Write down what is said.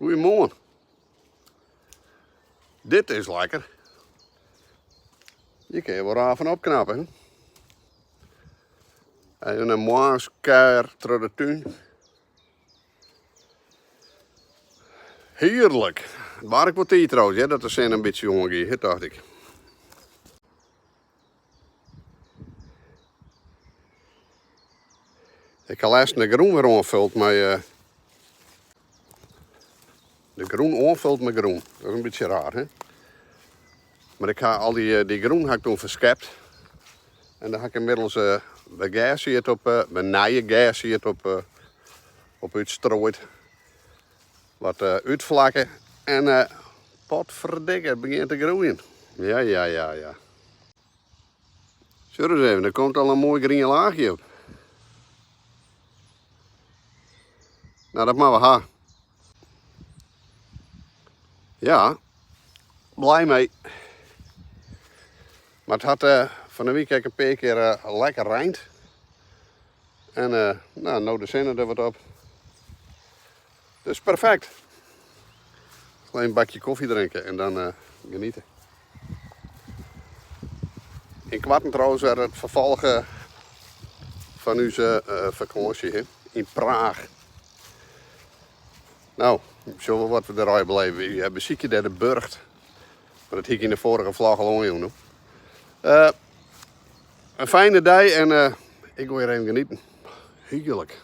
Goeiemoarn. Dit is lekker. Hjir kinne je wol raar fan opknappe. Hè? Even in moarnskuier troch de tún. Hearlik. It waard ek wol tiid trouwens, hear, dat de sinne in bytsje oangie, hè, tocht ik. Ik ha lêsten de grûn wer oanfuld mei de grûn oanfuld mei grûn. Dat is in bytsje raar, hè? Mar ik ha al dy, dy grûn ha ik toen ferskept. En dêr ha ik ynmiddels wer gerssied op, wer nije gerssied op, op útstrooid. Wat útflakke en potferdikke, it begjint te groeien. Ja, ja, ja, ja. Sjoch ris even, der komt al in moai grien laachje op. Nou, dat moatte we ha. Ja, blij mei. Mar it hat fan 'e wike ek in pear kear lekker reind. En nou, no de sinne der wat op. Dus perfekt. Klein bakje koffie drinke en dan geniete. Ynkoarten trouwens wer it ferfolch fan ús fakânsje yn Praach. No, sjogge we wat we der allegear beleve. Wy besykje dêr de burcht. Mar dat hie ik yn de foarige vlog al oanjûn. In fijne dei en ik gean hjir even genieten. Hearlik.